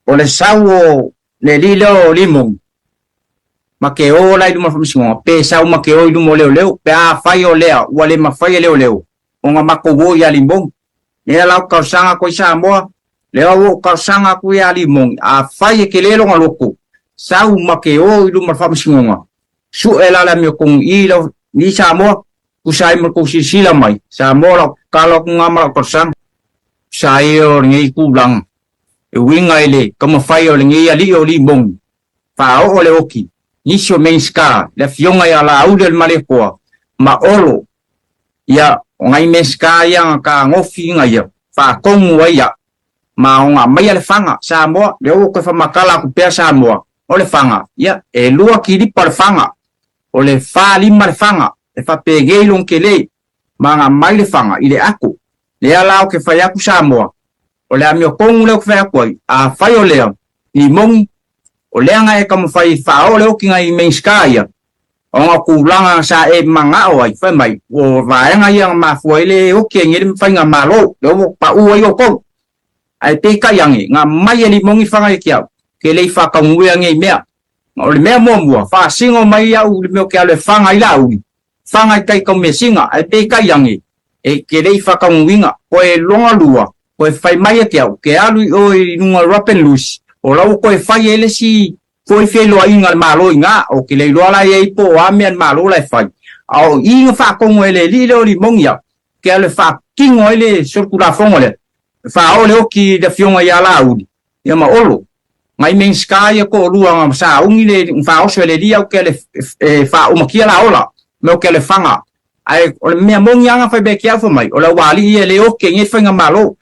O le sau o le alii lea o Limoni, ma ke o la i luma o le faamasinoga, pe sau ma ke o i luma o leoleo, pe afai o lea ua le mafai e leoleo ona matou o ia Limoni. Lea la ou talosaga atu ai Samoa, lea ua ou talosaga atu ia Limoni, afai e tele lona loto, sau ma ke o i luma o le faamasinoga, sue la le amiotonu i i i Samoa, tusa ai ma le tou silasila mai, Samoa lau tatalo atu lena ma lau talosaga. Tusa ai o lenei tulaga, e uiga i le taumafai o lenei alii o Limoni, faaoo le oti, nisi o Minisita, le Afioga ia Laauli o le Malietoa ma Olo, ia, o nai Minisita ia na tagofi ina ia faatonu ai au, ma ona aumaia le faga, Samoa, lea ua toe faamatala atu pea Samoa, o le faga, ia, e lua kilipa o le faga, o le fa lima le faga, e faapenei lona tele, ma na aumai le faga i le ato. Lea la ou te fai atu Samoa, o le amiotonu lea ou te fai atu ai, afai o lea, ni moni, o lea na e taumafai e faaoo le okiga i Minisita ia, ona o tulaga sa e manao ai, fai mai, o vaega ia na mafua ai le oki ai nei le faigamalo, lea ua pau ai outou. Ae peitai ane, na aumai e Limoni faga ia te au, ke le i faataunuia nei mea. O le mea muamua, faasino mai au i le mea ou te alu e faga ai Laauli, faga i tai taumeasina, ae peitai ane, e te le i faataunuina. Koe lona lua, koe fai mai ia te au, ke alu i o i luga o Robin Luce, o la ua koe fai ai le isi foi feiloaiga a le Malo i ina, ou te le iloa la i ai po o a mea a le Malo la e fai. A o i na faatonu ai le alii lea o Limoni au, ke alu e faatino ai le solitulafono lea, e faaoo le oti i le afioga ia Laauli, ia ma Olo. Nai Minisita ia toalua na sauni le na faaoso e le alii au ke alu e faaumakia la ola, me o ke alu e faga. Ae o le mea moni lava na fai mai ke au fai mai, o le aualii ia e le oki ai nei le faigamalo.